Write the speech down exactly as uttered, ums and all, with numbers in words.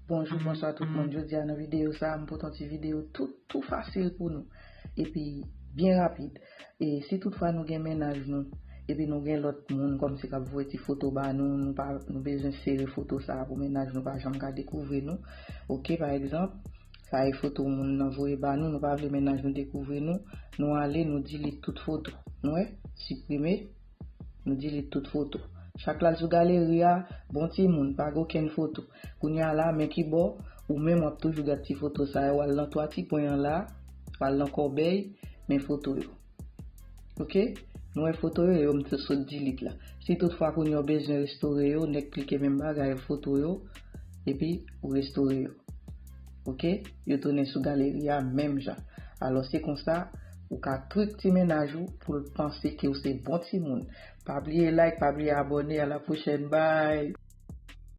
Bonjou, bonswa tout moun. Jodi a nan videyo sa a, m pote yon ti videyo tou, tou fasil pou nou. Epi, byen rapid. E si toutfwa nou gen mennaj nou, epi nou gen lòt moun kòmsi k ap voye ti foto ba nou, nou pa, nou bezwen sere foto sa a pou mennaj nou pa janm ka dekouvri nou. Oke, pa egzanp, sa e foto moun nan voye ba nou, nou pa vle mennaj nou dekouvri nou, nou ale, nou delete tout foto. Nou wè? Siprime. Nou delete tout foto. Chak l al sou galeri a, bon timoun, pa gen okenn foto. Kounye a la, men ki bò, ou menm w ap toujou gad ti foto sa yo, w al nan twa ti pwen an la, w al nan kòbèy, men foto yo. Oke? Nou wè foto yo, yo m t-, sot delete la. Si toutfwa kounye a w bezwen restore yo, nèk klike menm bagay, foto yo, epi ou restore yo. Oke? Yo tounen sou galeri a menm jan. Alò, se konsa, ou ka trik ti mennaj ou pou l panse ke w se bon timoun. Pa bliye like, pa bliye abòne. A la pwochèn. Bye!